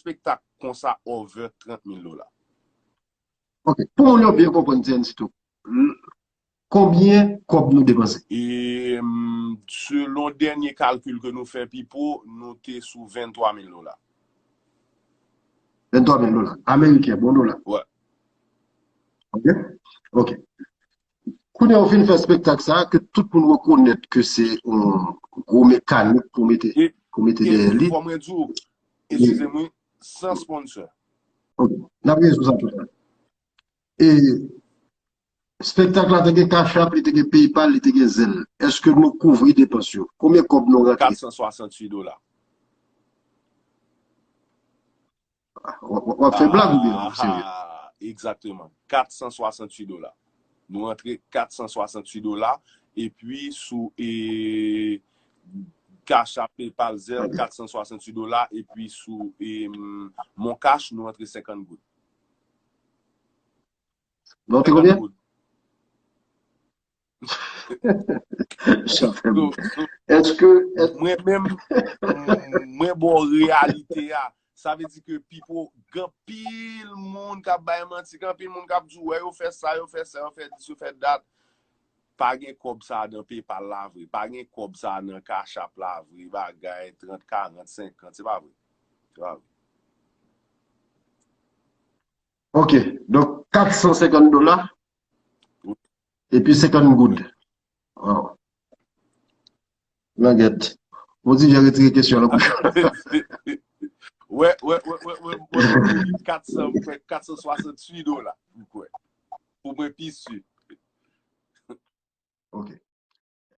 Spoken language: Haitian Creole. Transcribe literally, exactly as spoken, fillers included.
espektak konsa over trant mil dola. Ok. Pou moun yo byen konprann, T N C Talk, konbyen kòb nou depanse? E mm, selon dènye kalkil ke nou fè, Pipo, nou te sou venntwa mil dola. Venntwa mil dola. Ameriken, bon dola. Wè. Ok? Ok. Kounye a ou fin fè espektak sa, ke tout moun rekonèt ke se yon gwo mekanik pou mete, E, pou mete e dèyè li. Fò mwen di w, eskize mwen, san sponsor. Ok. N ap gen sou sa toutalè. E espektak la te gen Cash App, li te gen PayPal, li te gen Zelle. Èske nou kouvri depans yo? Konbyen kòb nou rantre? Kat san swasanntuit dola. W ap, w ap fè blag oubyen w serye? Ah, egzakteman. Kat san swasanntuit dola. Nou rantre kat san swasanntuit dola. Epi sou e, Cash App, PayPal, Zelle, kat san swasanntuit dola. Epi sou e, Mon Cash, nou rantre senkant goud. Non, te konbyen? Goud. Sa fè So, m. so, Èske, èske mwen menm, mwen ba w reyalite a. Sa vle di ke Pipo, gen anpil moun k ap bay manti, gen anpil moun k ap di w, wè, yo fè sa, yo fè sa, yo fè dis, yo fè dat. Pa gen kòb sa nan PayPal la vre, pa gen kòb sa nan Cash App la vre, bagay trant, karant, senkant, se pa vre. Se pa vre. Ok, donk kat san senkant dola epi senkant goud. Wow. Langèt. Bon, di, jan retire kesyon lan pou Wè, wè, wè, wè, wè, wè, kat san, kat san swasanntuit dola, m kwè. Pou mwen pi si. Ok.